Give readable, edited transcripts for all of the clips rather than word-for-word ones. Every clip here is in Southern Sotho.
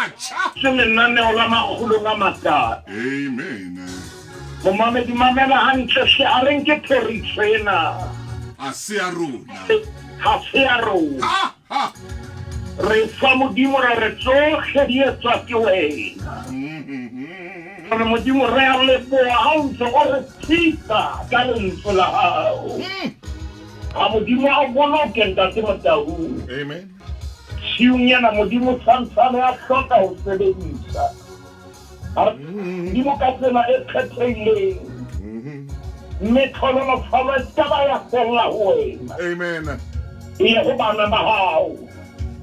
Atjha. Se lenaneo la makgolong a matala. Amen. Momamedi mamela hantle hle, a re nke thoriso ena. Ha se ya rona. Ha se ya rona. Ha, ha. Re fa Modimo ra re tsohle di etswa ke wena. Re Modimo re a leboha ha o ntse o re phisa ka lentswe la hao. Ha Modimo a boloke Ntate Motaung. Amen. Tshiung ena Modimo tshwantshane a hloka ho sebedisa. Modimo ka tsela e kgethehileng. Mme tlhonolofalo e ka ba ya fella ho wena. Amen. E ye ho bana ba hao.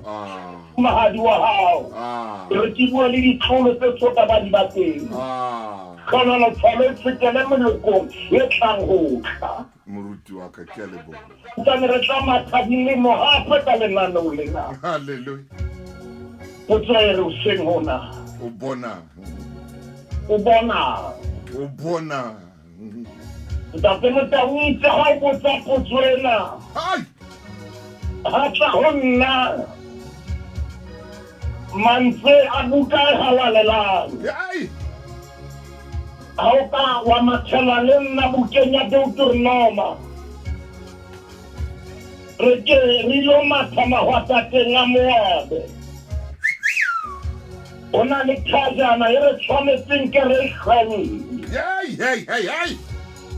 Ah. Mahadi wa hao. Ah. Re ke bua le ditlolo tse tsoka ba di ba teng. Ah. Tlhonolofalo e fetele melokong e tlang ho tla. Moruti wa ka, ke a leboha. Santsane re tla matha dilemo hape ka lenaneo lena. Hallelujah. Potso e re hoseng hona. O bonang? O bonang? O bonang? Ntate Motau o itse ha o botsa potso ena. Hai! Ha tla ho nna mantswe a buka e halalelang. Hai! Ha o ka wa mathela le nna bukeng ya Deuteronoma, re ke re ilo matha mahwatateng a Moabe. Ho na le thajana e re tshwanetseng ke re e hlwelle. Hey, hey, hey, hey.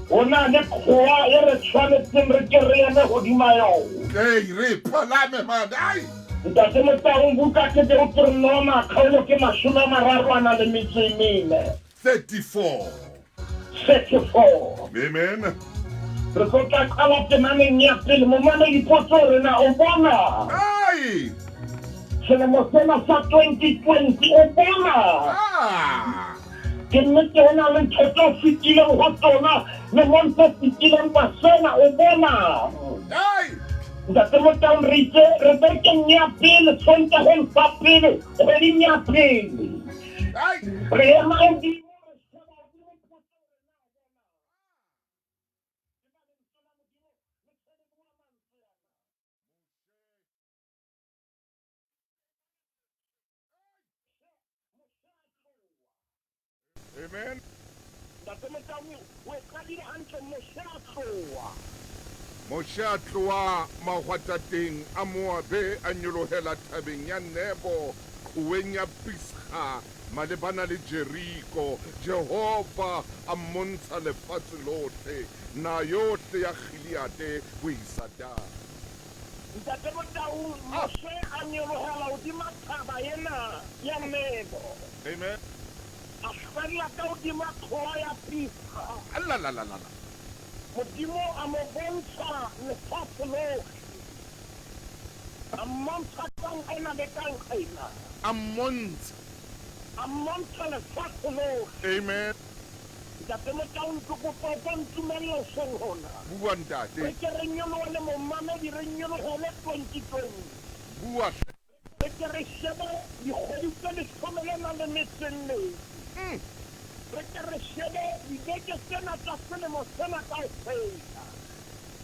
Ho na le kgowa e re tshwanetseng re ke re eme hodima yona. Hey, re palame man. Ai. Ntate Motaung, buka ke Deuteronoma, kgaolo ke 30 a na le metso e mene. 34. 34. Amen. Re tlo tla qala temaneng ya pele. Momamedi, potso re na o bona? Ai. Selemo sena sa 2020 o bona? Ah. Ke nnete ho na le ntho tse o fetileng ho tsona lemong tse fetileng ba sena o bona? Ai. Ntate Motaung, re itse re bekeng ya pele, Sontaheng sa pele, kgweding ya pele. Ai. Re ema hodimo re sheba hodimo potso re na o bona? Amen. Ntate Motaung, o e qadile hantle, Moshe a tloha. Moshe a tloha mahwatateng a Moabe, a nyolohela thabeng ya Nebo, qhoweng ya Pisga, malebana le Jeriko. Jehova a mmontsha lefatshe lohle, naha yohle ya Gileade ho isa Dane. Ntate Motaung, Moshe a nyolohela hodima thaba ena ya Nebo. Amen. A hlwella ka hodima qhowa ya Pisga. Alalalala. Modimo a mo bontsha lefatshe lohle. A mmontsha ka nqena le ka nqena. A mmontsha. A mmontsha lefatshe lohle. Amen. Ntate Motaung, ke kopa o ko ntumelle hoseng hona. Bua ntate. Re ke re nyolohe le momamedi, re nyolohele 2020. Bua hle. Re ke re shebe dikgwedi tse leshome le nang le metso e mmedi. Re ke re shebe dibeke tsena tsa selemo sena kaofela.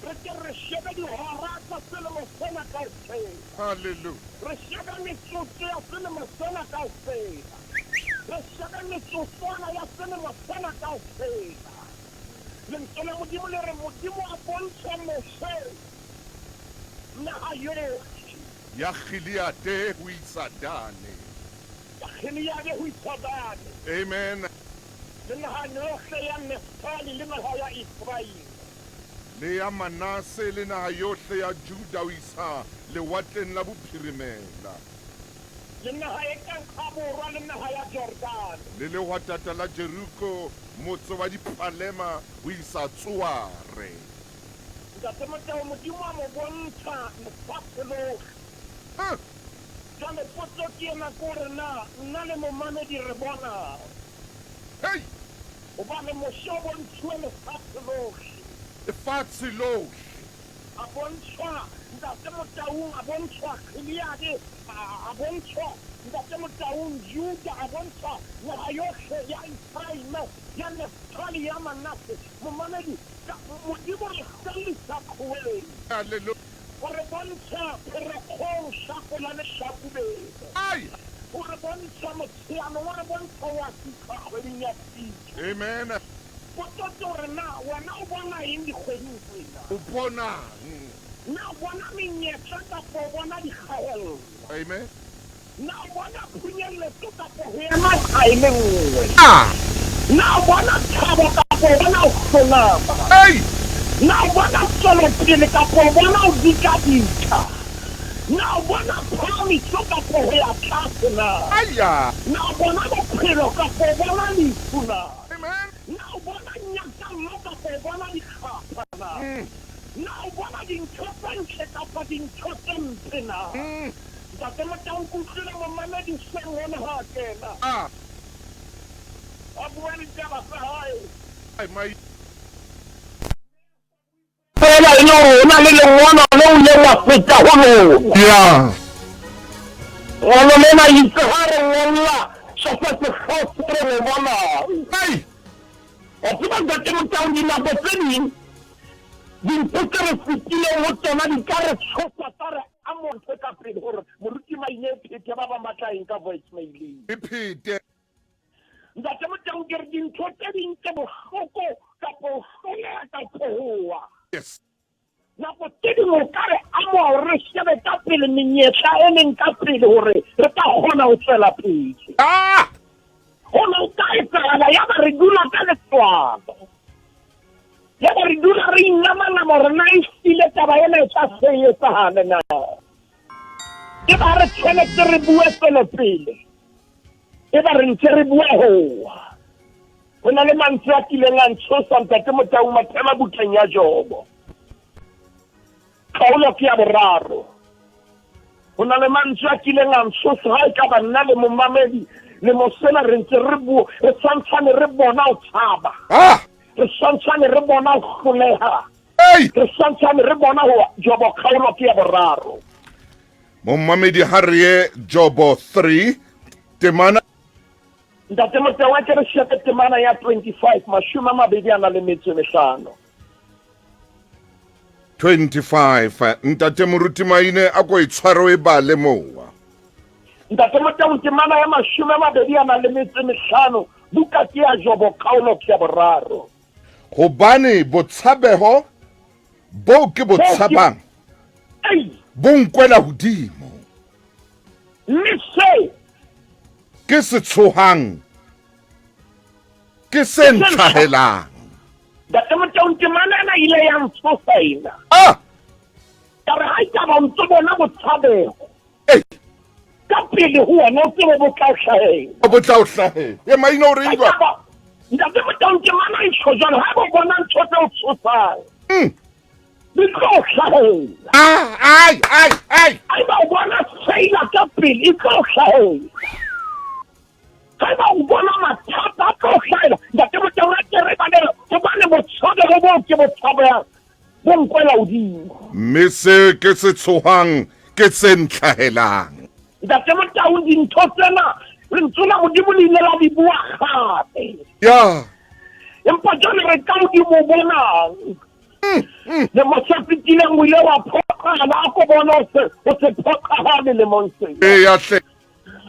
Re ke re shebe dihora tsa selemo sena kaofela. Hallelujah. Re shebe metsotso ya selemo sena kaofela. Re shebe metsotswana ya selemo sena kaofela. Lentswe la Modimo le re Modimo a bontsha Moshe naha yohle. Ya Gileade ho isa Dane. Ya Gileade ho isa Dane. Amen. Le naha yohle ya Nefthali le naha ya Efraime. Le ya Manase le naha yohle ya Juda ho isa lewatleng la bophirimela. Le naha e ka nqa borwa le naha ya Jordane. Le lehwatata la Jeriko, motse wa dipalema, ho isa Tsoare. Ntate Moteo, Modimo a mo bontsha lefatshe lohle. Huh. Jwale potso ke ena, ke hore na nna le momamedi re bonang? Hei! Hobane Moshe o bontshuwe lefatshe lohle. Lefatshe lohle. A bontshwa Ntate Motaung, a bontshwa Gileade, a, a bontshwa Ntate Motaung Juda, a bontshwa naha yohle ya Efraime, ya Nefthali, ya Manase. Momamedi, Ka, Modimo re hlwellisa qhoweng. Hallelujah. O re bontsha Pherekgong, Hlakola le Hlakubele. Ai! O re bontsha. bontsha Motsheanong, o re bontsha ho ya fihla kgweding ya Tshitwe. Amen. Potso ke hore na wena o bona eng dikgweding tsena? O bonang? Na o bona menyetla kapa o bona dikgaello? Amen. Na o bona phunyelletso kapa ho ema nqa e le nngwe? Ah. Na o bona thabo kapa o bona ho hlonama? Ei! Na o bona tswelopele kapa o bona ho dikadika? Na o bona phahamiso kapa ho ya tlase na? Aya! Na o bona bophelo kapa o bona lefu na? Amen. Na o bona nyakallo kapa o bona dikgapha na? Na o bona dintho tse ntle kapa dintho tse mpe na? Ntate Motaung ke utlwile momamedi hoseng hona ha a kena. Ah. A bua ditaba tsa hae. Ai, mai. Feela e le hore ho na le lengolo le o ileng wa feta ho lona. Yeah. Lengolo lena itse ha re ngolla sohle sehlooho se re mo bonang. Ai. Wa tseba Ntate Motaung dinako tse ding dintho tse re fetileng ho tsona di ka re tshosa tsa re A mo ntho ka pele gore Moruti Maine e phete ba ba matla eng ka voice mail-eng. E phete. Ntate Motaung ke re dintho tse ding tse bohloko kapo ho hloleha kapo ho wa. Yes. Nako tse ding o ka re amoha hore re shebe ka pele menyetla e leng ka pele hore re ka kgona ho tswela pele. Ah! Hona o ka etsahala yaba re dula ka letswalo. Yaba re dula re inamanama hore na e hlile taba ena e tla se e etsahale na. E ba re tshwanetse re bue tswelopele, e ba re ntse re bua hoa. Ho na le mantswe a kileng a ntshosa Ntate Motaung Mathema bukeng ya Jobo. Kgaolo ke ya boraro. Ho na le mantswe a kileng a ntshosa ha e ka ba nna le momamedi le mosena re ntse re bua re tshwantshane re bona o tshaba. Ah! Re swantshane re bona ho hloleha. Ei! Re swantshane re bona ho Jobo kgaolo ke ya boraro. Momamedi ha re ye Jobo 3 temana Ntate Motewa ke re shebe temana ya 25 mashome a mabedi a na le metso e mehlano. 25 Ntate Moruti Maine a ko e tshware o e bale mowa. Ntate Motaung temana ya mashome a mabedi a nang le metso e mehlano buka ke ya Jobo kgaolo ke ya boraro. Hobane botshabeho boo ke bo tshabang bo nkwela hodimo. Mme seo ke se tshohang ke se ntlhahelang. Ntate Motaung temana ena ile ya ntshosa ena. Ah! Ka re ha ekaba o ntso bona botshabeho. Ei! Ka pele ho wena o tsebe bo tla o hlahela. Bo tla o hlahela. E maina o reng jwang? Ntate Motaung temana e tjho jwalo ha bo bona ntho tse o tshosang. Di tlo o hlahela. Ah, ai, ai, ai. Haeba o bona seila ka pele e tlo o hlahela. Haeba o bona mathata a tlo hlahela, Ntate Motaung a ke re bane hobane botshabelo boo ke bo tshabang bo nkwela hodimo. Mme se ke se tshohang ke se ntlhahelang. Ntate Motaung dintho tsena lentswe la Modimo le ile la di bua kgale. Ya. Empa jwale re ka hodimo bonang. Lemo se fetileng o ile wa phoqahala a ko bona o se phoqahale lemong sena. Eya hle.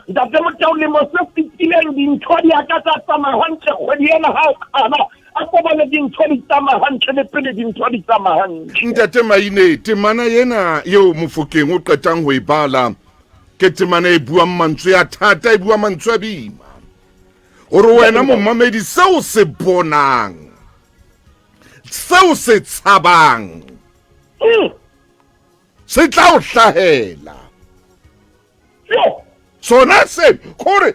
Ntate Motau lemo se fetileng dintho di a ka tsa tsamaya hantle kgwedi ena ha o qala a ko bone dintho di tsamaya hantle le pele dintho di tsamaya hantle. Ntate Maine, temana ena eo Mofokeng o qetang ho e bala ke temana e buang mantswe a thata, e bua mantswe a boima. Hore wena momamedi seo se bonang, seo se tshabang, se tla o hlahela. Sona se kore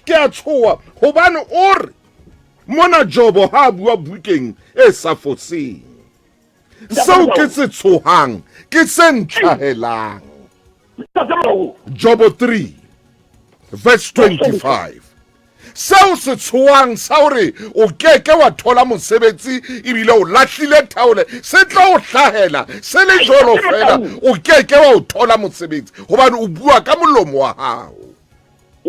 ke a tshoa hobane o re mona Jobo ha a bua bukeng e sa foseng. Seo ke se tshohang ke se ntlhahelang. Jobo 3 verse 25. Seo se tshoang sa hore o ke ke wa thola mosebetsi ebile o lahlile thaole se tla o hlahela se le jwalo fela o ke ke wa o thola mosebetsi hobane o bua ka molomo wa hao.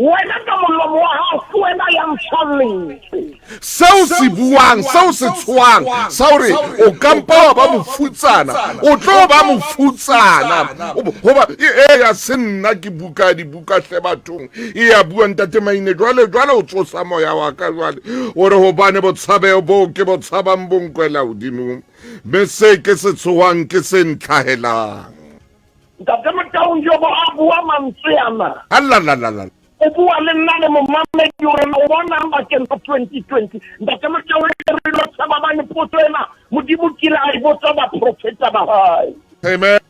Wena ka molomo wa hao ke wena ya ntshang lentswe. Seo se buang, seo se tshoang, sa gore o ka mpa wa ba mofutsana, o tlo ba mofutsana. Goba eya se nna ke buka ya dibuka hle bathong, e ya bua ntate Maine jwale, jwale o tsosa moya wa ka jwale, o re hobane botshabeho boo ke bo tshabang bo nkwela hodimo, mme se ke se tshohang ke se ntlhahelang. Ntate Motaung Jobo a bua mantswe ana. Alalalala. O bua le nna le momamedi hore na o bonang bakeng sa 2020. Ntate Motaung re re lo tshaba bane potso ena Modimo kile a e botsa baprofeta ba hae. Amen.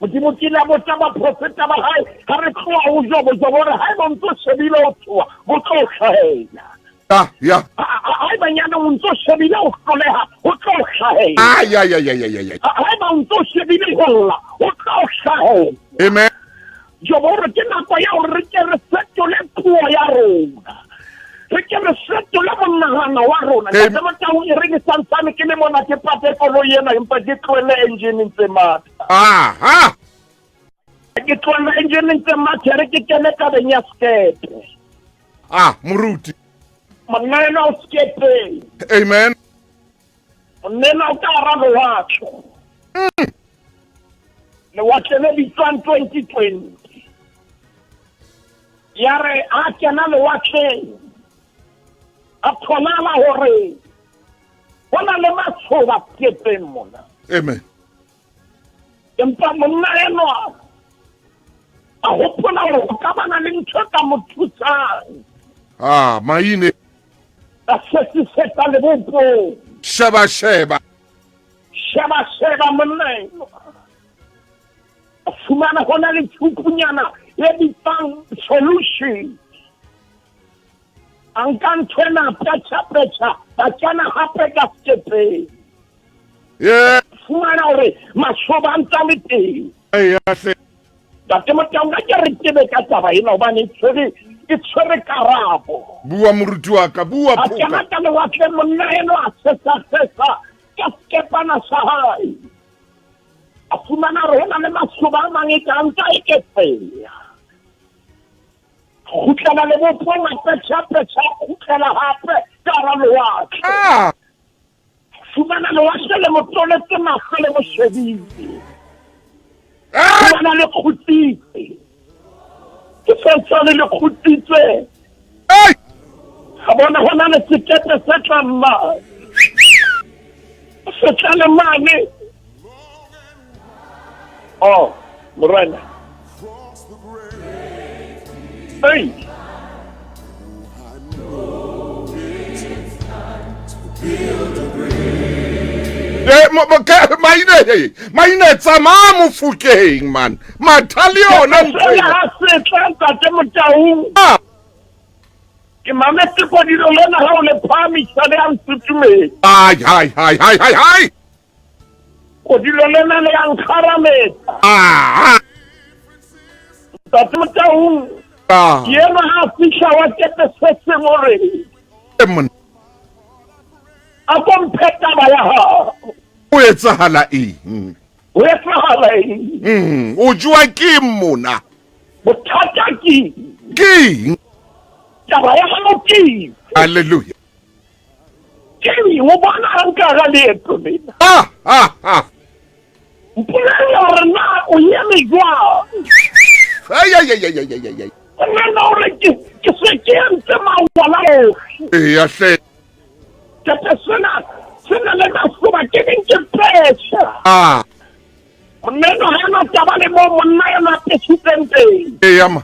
Modimo kile a botsa baprofeta ba hae ha re tloha ho Jobo, Jobo re haeba o ntso shebile ho tshoha bo tlo o hlahela. Ya, ya. Haeba nyane o ntso shebile ho hloleha ho tlo o hlahela. Ah, ya, ya, ya, ya, ya, ya. Haeba o ntso shebile ho lla ho tlo o hlahela. Amen. Jobo o re ke nako ya hore re ke re fetole puo ya rona. Re ke re fetole monahano wa rona. Amen. Ntate Motaung e re ke santsane ke le mona ke pate koloi ena empa ke tlohelle engine ntse matha. Aha. Ke tlohelle engine ntse matha re ke kene tabeng ya sekepe. Ah, moruti. Monna enwa o sekepeng. Amen. Monna enwa o ka hara lewatle. Lewatle le bitswang 2020. Ya re a kena lewatleng a tholala hore ho na le matshoba sekepeng mona. Amen. Empa monna enwa a hopola hore ho ka bana le ntho e ka mo thusang. Ah, maine. A sesisetsa lebopong. Sheba, sheba. Sheba, sheba monna enwa. A fumana ho na le tshupunyana e bitswang solution. A nka ntho ena petjha, petjha, ba kena hape ka sekepeng. Yeah. Fumana hore masoba a ntse a le teng. Eya hle. Ntate Motaung, a ke re tebe ka taba ena hobane e tshwere e tshwere karabo. Bua moruti wa ka, bua A kena phoka. ka lewatleng monna eno a sesa sesa ka sekepana sa hae. A fumana hore ho na le masoba a mang e ka a ntse a eketseha. Kgutlela lebopong a petjha petjha, a kgutlela hape ka hara lewatle. Ah. Fumana lewatle le mo toletse mahlo le mo shebile. Ah! Fumana le kgutsitse. Ke santsane le kgutsitse. Hey! Ga bona ho na le sekepe se tlang mane. Se tla le mane. Oh, morena. Hey! Eh, maine hey, maine tsamaya mofokeng man matha le yona ntho Sena ena. ha se tla ntate Motaung. Ah, Ke mametse kodilo lena ha o le phahamisa le a nsutumetsa. Ai, ai, ai, ai, ai, ai. Kodilo lena le a nkgarametsa. Ah, Ntate Motaung, ah. ke enwa ha a fihla wa kepe se seng o re, Eh, monna. a ko mphe taba ya hao. O etsahala eng? Ho etsahala eng? O jowa ke eng mona? Bothata ke eng? Ke eng? Taba ya hao ke eng? Hallelujah. Ke eng? O bona ha nka hara leeto lena. Ah, ah, ah. Mpolelle hore na o eme jwang. Ai, ai, ai, ai, ai, ai, ai. O nahana hore ke, ke se ke entse mawala ohle. Eya hle. Kepe sena se na le masoba ke neng ke petjha. Ah. Monna enwa ha ana taba le moo monna enwa a petjhitseng teng. Eya ma.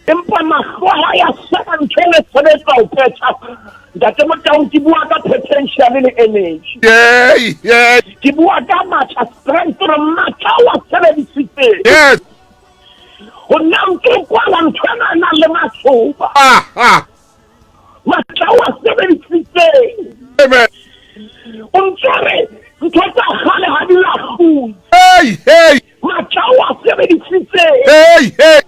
Empa mahlo a hae a sheba ntho e ne sebetsa ho petjha. Ntate Motaung, ke bua ka potential le energy. Yey, yey. Ke bua ka matla, strength, re matla ao a sebedisitseng. Yes. Ho nna ntse o kwala ntho ena e nang le masoba. Ah, ah. Matla ao a sebedisitseng. Amen. O ntse o re ntho tsa kgale ha di lahluwe. Hey, hey. Matla ao a sebedisitseng. Hey, hey.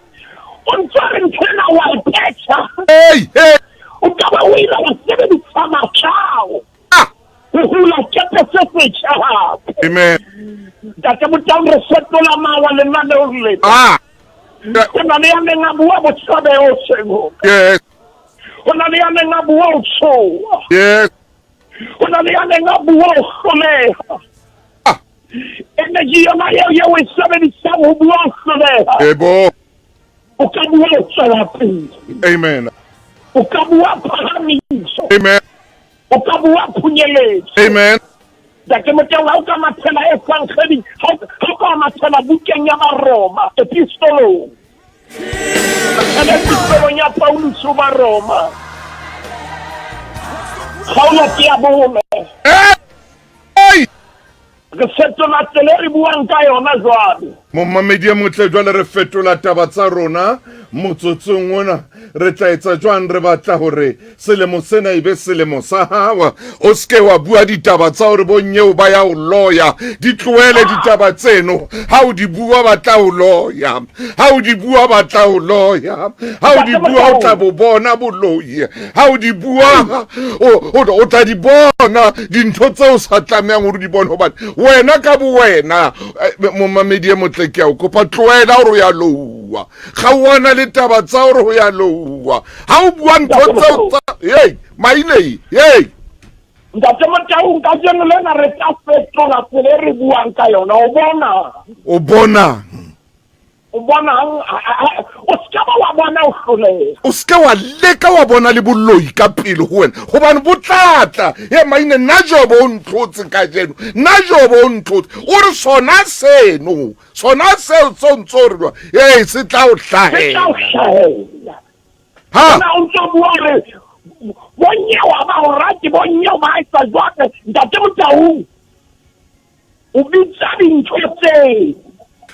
O ntse o re ntho ena wa e petjha. Hey, hey. O ka ba o ile wa sebedisa matla ao. Ah. Ho hula kepe se setjha hape. Amen. Ntate Motaung, re fetola mawa lenaneong lena. Ah. Go na le ya neng a bua botshabeho sengwe. Yes. Go na le ya neng a bua o tshoa. Yes. Go na le ya neng a bua o hloleha. Ah. Energy yona eo eo e sebedisang ho bua o hloleha. Ebo. O ka bua o tswela pele. Amen. O ka bua phahamiso. Amen. O ka bua phunyeletso. Amen. Ntate Moteo, ha o ka mathela Evangeding, ha o ka mathela bukeng ya Baroma, epistolong. Mathela epistolong ya Paulus ho Baroma. Kgaolo ke ya bone. Hey! Re fetola tsela e re buang ka yona jwale. Momamedi e motle, jwale re fetola taba tsa rona motsotsong ona. Re tla etsa jwang? Re batla hore selemo sena e be selemo sa hao. O se ke wa bua ditaba tsa hore bonyeo ba ya o loya. Di tlohele ditaba tseno. Ha o di bua ba tla o loya. Ha o di bua ba tla o loya. Ha o di bua o tla bo bona boloi. Ha o di bua o tla di bona dintho tseo o sa tlamehang hore o di bone, hobane wena ka bo wena, momamedi e motle, ke a o kopa, tlohela hore o ya louwa. Kgaoana le taba tsa hore ho ya louwa. Ha o bua ntho tseo tsa hey, mainei, hey. Ntate Motaung, kajeno lena re tla fetola tsela e re buang ka yona. O bona? O bona? O bonang? O se ka ba wa bona o hloleha. O se ke wa leka wa bona le boloi ka pele ho wena, hobane bo tla tla. Ye maine, nna Jobo o ntlotse kajeno, nna Jobo o ntlotse. O re sona seno, sona seo se o ntso re jwa, ee, se tla o Se tla o hlahela. hlahela. Ha? Ona o ntso bua hore bonyeo ha ba o rate, bonyeo ba etsa jwang. Ntate Motaung, O bitsa dintho tseo.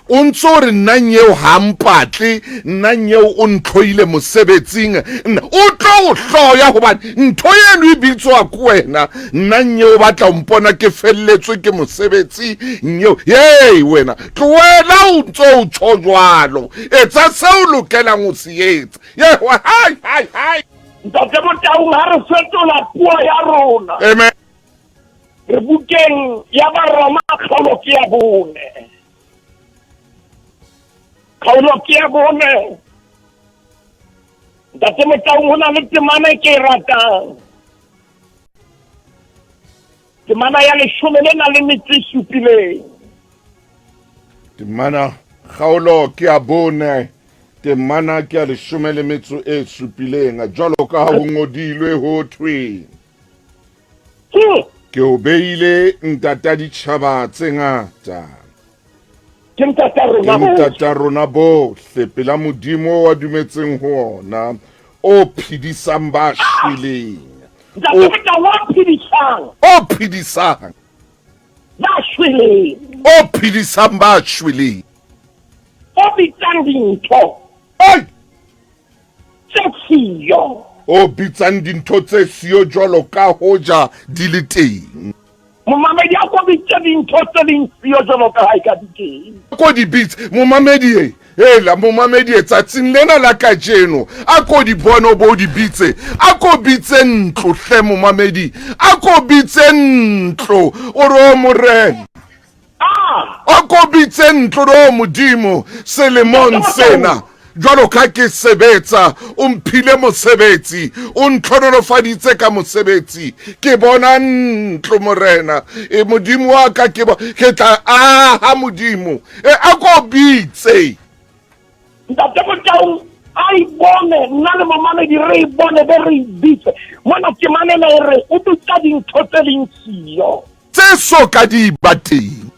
O ntso o re nna nyeo ha mpatle, nna nyeo o ntlhoile mosebetsing, nna o tlo o hloya hobane ntho eno e bitswa ke wena. Nna nyeo o batla ho mpona ke felletswe ke mosebetsi nyeo. Hei wena, tlohela o ntso o tjho jwalo. Etsa seo o lokelang ho se etsa. Ye, hai, hai, hai. Ntate Motaung, ha re fetola puo ya rona. Amen. Re bukeng ya Baroma, kgaolo ke ya bone. Kgaolo ke ya bone. Ntate Motaung, ho na le temana e ke e ratang. Temana ya leshome le na le metso e supileng. Temana kgaolo ke ya bone, temana ke ya leshome le metso e supileng. Jwalo ka ha ho ngodilwe ho thwe. Ke o beile ntata ditjhaba tse ngata. Ke ntata rona Ke ntata rona bohle pela Modimo wa dumetseng ho ona, o phedisang ba shweleng. Ntate Motau, o phedisang. O phedisang. Ba shweleng. O phedisang ba shweleng. O bitsang dintho. Ai! Tse siyo. O bitsang dintho tse siyo jwalo ka hoja di le teng. Momamedi a ko bitse dintho tse leng siyo jwalo ka ha e ka di teng. A ko di bitse, momamedi e, hela, momamedi e, tsatsing lena la kajeno, a ko di bone o bo o di bitse. A ko bitse ntlo hle, momamedi, a ko bitse ntlo, o re, O Morena. A ko bitse ntlo re, O Modimo, selemong sena, jwalo ka ke sebetsa, o mphile mosebetsi, o ntlhonolofaditse ka mosebetsi, ke bona ntlo, Morena. E, Modimo wa ka, ke, ke tla aha, Modimo. E, a ko bitse. Ntate Motaung a e bone, nna le momamedi re e bone, be re e bitse. Mona temana ena e re, o bitsa dintho tse leng siyo. Tse so ka di ba teng.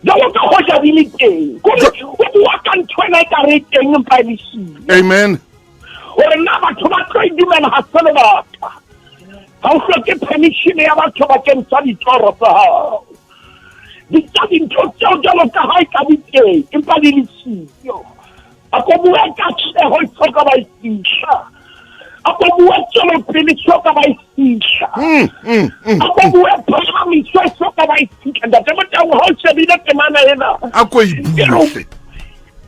Jwalo ka hoja di le teng. Kore o bua ka ntho ena e ka re e teng empa e le siyo. Amen. Hore na batho ba tlo e dumela ha se lebaka. Ha o hloke permission ya batho bakeng sa ditoro tsa hao. Bitsa dintho tseo jwalo ka ha e ka di teng empa di le siyo. A ko bue katleho e soka ba e fihla. A ko bue tswelopele e soka ba e fihla. A ko bue phahamiso e soka ba e fihla. Ntate Motaung, ha o shebile temana ena. A ko e bue.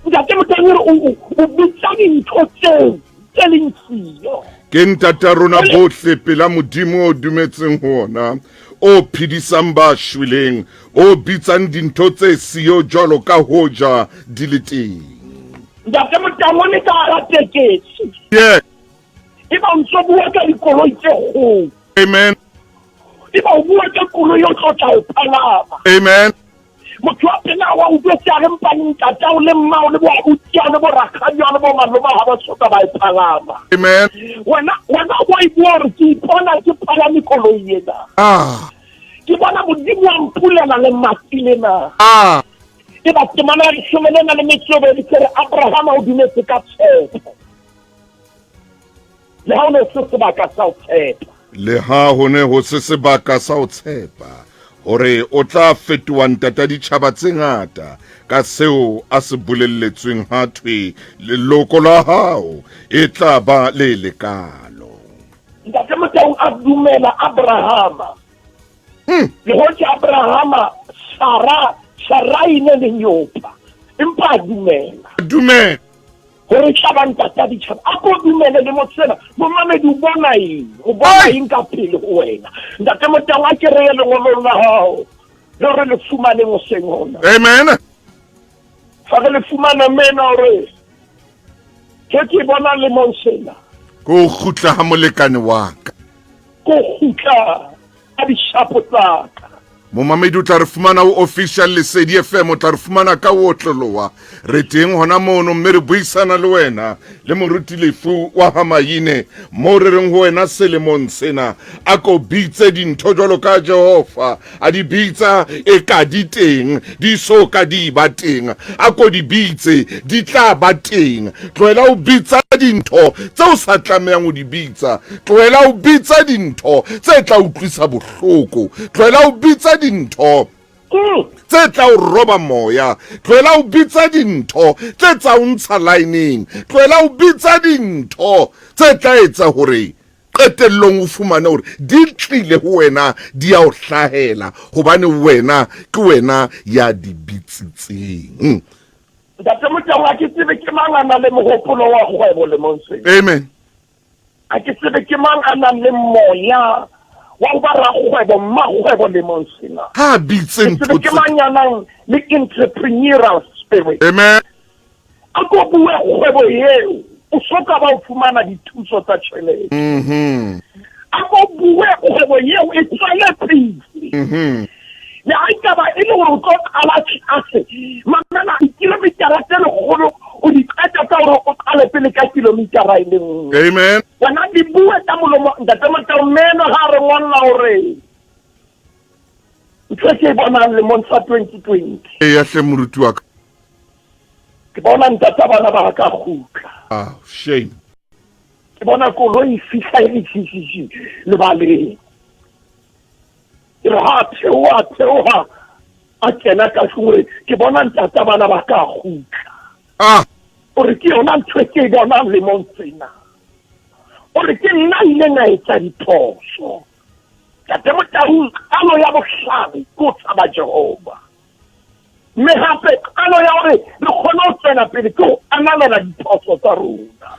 Ntate Motaung o re o bitsa dintho tseo tse leng siyo. Ke ntata rona bohle pela Modimo o dumetseng ho ona, o phedisang ba shweleng, o bitsang dintho tse siyo jwalo ka hoja di le teng. Ntate Motang o le ka hara tekesi. Yeah. Eba o ntso bua ka dikoloi tse kgolo. Amen. Eba o bua ka koloi o tlo tla o palama. Amen. Motho wa pela wa utlwetse a re mpane ntatao le mmao le boabuti le bo rakgadi le bo maloma ha ba soka ba e palama. Amen. Wena wena wa e bua gore ke ipona ke palame koloi ena. Ah. Ke bona Modimo wa mpulela lemati lena. Ah. E ba temana ya leshome le na le metso e bedi re Abrahama o dumetse ka tshepo. Le ha o ne se sebaka sa ho tshepa. Le ha ho ne ho se sebaka sa ho tshepa hore o tla fetoha ntata ditjhaba tse ngata ka seo a se bolelletsweng ha thwe leloko la hao e tla ba le lekalo. Ntate Motaung a dumela Abrahama. Le hoja Abrahama, Sara, Sarai ne le nyopa, empa a dumela. Dumela. Hore tla ba ntata ditjhaba. A ko dumele le motho ena. Momamedi o bona eng? O bona eng ka pele ho wena? Ntate Motaung a ke re ye lengolong la hao. Le hore le fumaneng hoseng hona. Amen. Fa re le fumana mena hore ke ke bona lemong sena. Ko kgutla ha molekane wa ka. Ko kgutla a dishapo tsa ka. Momamedi o tla re fumana o Official Lesedi FM, o tla re fumana ka o otloloa. Re teng hona mono mme re buisana le wena le moruti Lefu wa Hamaine moo re reng ho wena selemong sena a ko bitse dintho jwalo ka Jehova a di bitsa e ka di teng di so ka di ba teng, a ko di bitse di tla ba teng. Tlohela ho bitsa dintho tse o sa tlamehang ho di bitsa, tlohela ho bitsa dintho tse tla utlwisa bohloko, tlohela ho bitsa dintho tse tla o roba moya, tlohela ho bitsa dintho tse tsa o ntsha laeneng, tlohela ho bitsa dintho tse tla etsa hore qetellong o fumane hore di tlile ho wena, di a o hlahela hobane wena ke wena ya di bitsitseng. Ntate Motau, ha ke tsebe ke mang a nang le mohopolo wa kgwebo lemong sena. Amen. Ha ke tsebe ke mang a nang le moya wa ho ba rakgwebo, mmakgwebo lemong sena. Ha bitse ntho. Ke tsebe ke mang ya nang le entrepreneurial spirit. Amen. A ko bue kgwebo eo o so ka ba o fumana dithuso tsa tjhelete. A ko bue kgwebo eo e tswele pele. Le ha ekaba e le hore o tlo qala tlase, mamela dikilomitara tse lekgolo o di qeta ka hore o qale pele ka kilomitara e le nngwe. Amen. Wena di bue ka molomo Ntate Motau meno ha re ngolla hore ntho e ke e bonang lemong sa 2020. Eya hle moruti wa ka. Ke bona ntata bana ba ka kgutla. Ah, shame. Ke bona koloi e fihla e le tjhitjhitjhi lebaleng. Ke re ha theoha theoha a kena ka tlung re ke bona ntata bana ba ka kgutla. Ah. O re ke yona ntho e ke e bonang lemong sena. O re ke nna ileng a etsa diphoso. Ntate Motaung, qalo ya bohlale ke ho tshaba Jehova. Mme hape qalo ya hore re kgone ho tswela pele ke ho ananela diphoso tsa rona.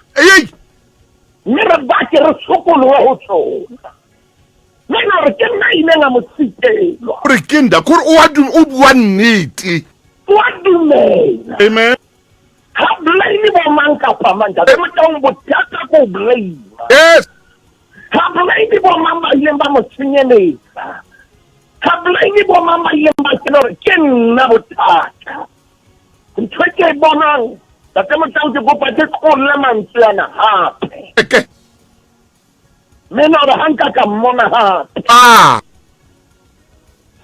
Mme re bake re sokolohe ho tsona. Mme na re ke nna ileng a mo sitelwa. Gore ke nda, kore o a o bua nnete. O a dumela. Amen. Ha blame bo mang kapa mang, Ntate Motaung, bothata ko blame. Yes. Ha blame bo mang ba ileng ba mo tshenyeletsa. Ha blame bo mang ba ileng ba tsena hore ke nna bothata. Ntho e ke e bonang, Ntate Motaung, ke kopa ke qolle mantswe ana hape. Okay. Mme na hore ha nka ka mmona hape. Ah.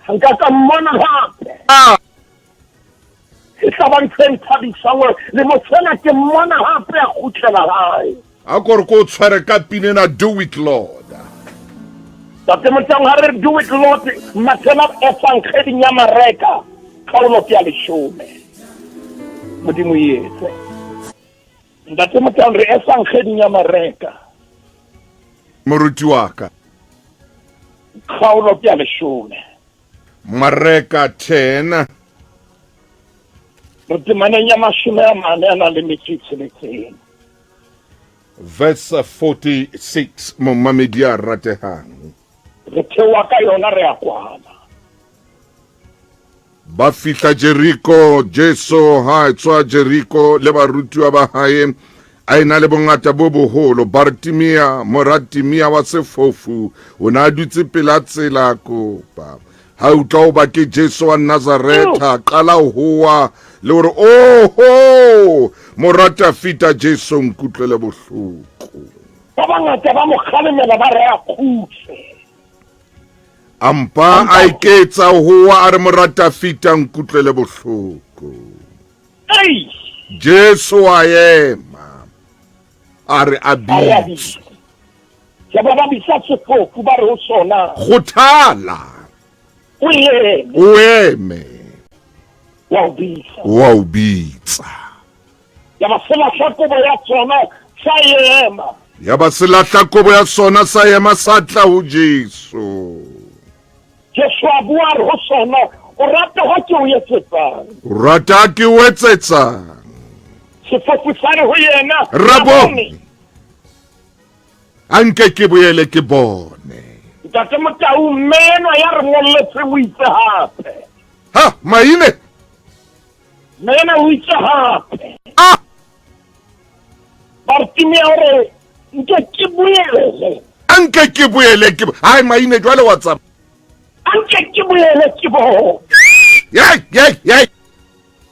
Ha nka ka mmona hape. Ah. E tla ba ntho e nthabisang hore le motho ena ke mmona hape a kgutlela hae. A ko re ko tshware ka pina ena, Do It Lord. Tate Motaung, ha re re Do It Lord, mathela Evangeding ya Mareka, kgaolo ke ya leshome. Modimo e etse. Ntate Motaung, re Evangeding ya Mareka. Moruti wa ka. Kgaolo ke ya leshome. Mareka 10. Re temaneng ya 44 a nang le metso e tsheletseng. Verse 46, momamedi a ratehang. Re theoha ka yona re a kwala. Ba fihla Jeriko. Jesu ha a tswa Jeriko le barutiwa ba hae, a ena le bongata bo boholo. Bartimea, mora Timea wa sefofu, o ne a dutse pela tsela a kopa. Ha utlwa hoba ke Jesu wa Nazaretha, a qala ho howa le hore, Oho, mora Tafita, Jesu, nkutlwele bohloko. Ba bangata ba mo kgalemela ba re a kgutse. A mpa a eketsa ho howa a re, Mora Tafita, nkutlwele bohloko. Jesu a ema, a re a bitswe. Yaba ba bitsa sefofu ba re ho sona, Kgothala, o eme, o eme, wa o bitsa. Wa o bitsa. Yaba se lahla kobo ya sona sa ema. Yaba se lahla kobo ya sona sa ema sa tla ho Jesu. Jesu a bua a re ho sona, O rata ha ke o etsetsang? O rata ha ke o etsetsang? Sefofu sa re ho yena, Rabone, a nke ke boele ke bone. Ntate Motau, mme enwa ya re ngolletseng o itse hape. Ha, maine. Mme ena o itse hape. Ah! Bartimea o re, Nke ke boele. A nke ke boele ke Hai maine jwale wa tsamaya. A nke ke boele ke bone. Yey, yey, yey.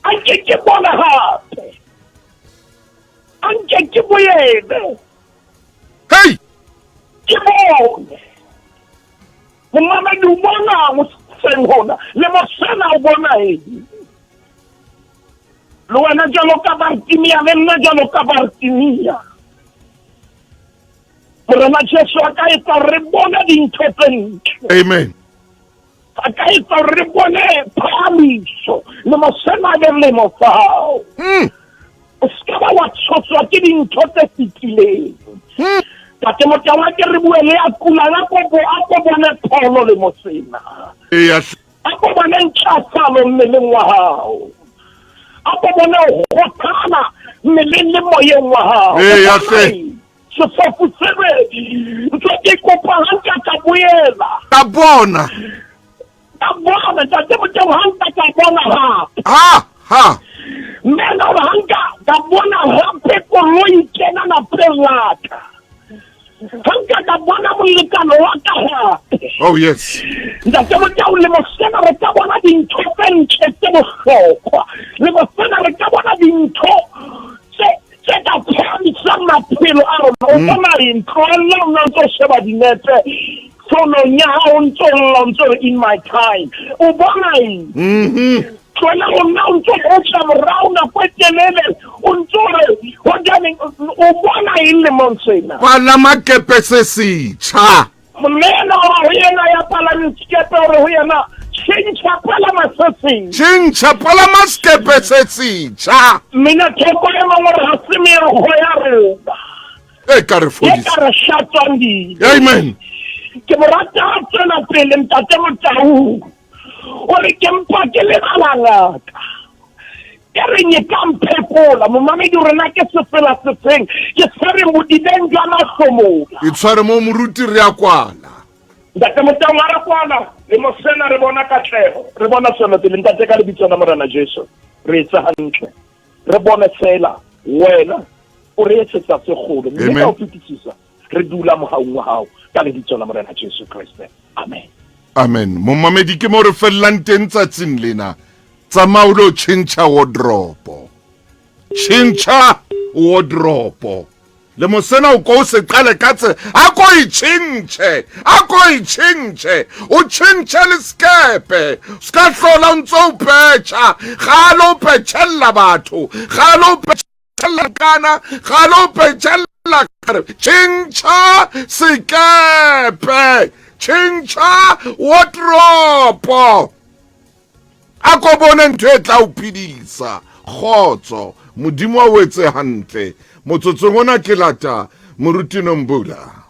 A nke ke bone hape. A nke ke boele. Hey! Ke bone. Momamedi o bonang hoseng hona? Le mosena o bona eng? Le wena jwalo ka Bartimea, le nna jwalo ka Bartimea. Morena Jesu a ka etsa hore re bone dintho tse ntle. Amen. A ka etsa hore re bone phahamiso le mosena le lemo tsa hao. O se ka ba wa tshoswa ke dintho tse fetileng. Tate Motawa ke re bue le ya kulang a ko a ko bone pholo le mosena. Eya. A ko bone ntlafalo mmeleng wa hao. A ko bone ho kgothala mmeleng le moyeng wa hao. Eya hle. Sefofu se re ntho ke kopa ha nka ka boela. Ka bona. Ka bona ntate Modimo ha nka ka bona hape. Ha ha. Mme na hore ha nka ka bona hape koloi kena lapeng la ka. Ha nka ka bona molekane wa ka hape. Oh yes. Ntate Modimo le mosena re ka bona dintho tse ntle tse bohlokwa. Le mosena re ka bona dintho tse tse ka phahamisang maphelo a rona o bona eng tlohella o nna ntse o sheba dinepe fonong ya hao o ntse o lla o ntse re in my time o bona eng tlohela go nna o ntse o tla morao nako e telele o ntse o re hojaneng o bona eng lemong sena Palama kepe se setjha. Mme ena o re ho yena ya palameng sekepe o re ho yena, Tjhentjha palama se seng. Tjhentjha palama sekepe se setjha. Mmina thoko e mongwe o re ha se meokgo ya rona E ka re e fodisa. ka re hlatswang dibe. Amen. Ke mo rata ha tswela pele ntate Motaung. O re ke mpa ke lebala ngaka. Ke reng e ka mphekola momamedi o rena ke sefela sefeng ke tshwere bodibeng jwa mahlomola. E tshware mo moruti re a kwala. Ntate Motaung a re kwala le mosena re bona katlego re bona tswelopele ntate ka lebitso la Morena Jesu re etse hantle re bone fela wena o re etsetsa tse kgolo mme ka ho fetisisa re dula mohaung wa hao ka lebitso la Morena Jesu Kriste amen. Amen. Momamedi ke mo re fellang teng tsatsing lena. Tsamaya o lo tjhentjha wardrobe. Tjhentjha wardrobe. Le mosena o ko o se qale ka tse a ko e tjhentjhe a ko e tjhentjhe o tjhentjhe le sekepe se ka hlola o ntse o petjha gale o petjhella batho gale o petjhella kana gale o petjhella tjhentjha sekepe tjhentjha wardrobe A ko bone ntho e tla o phedisa. Kgotso. Modimo a o etse hantle. Motsotsong ona ke lata Moruti Nombula.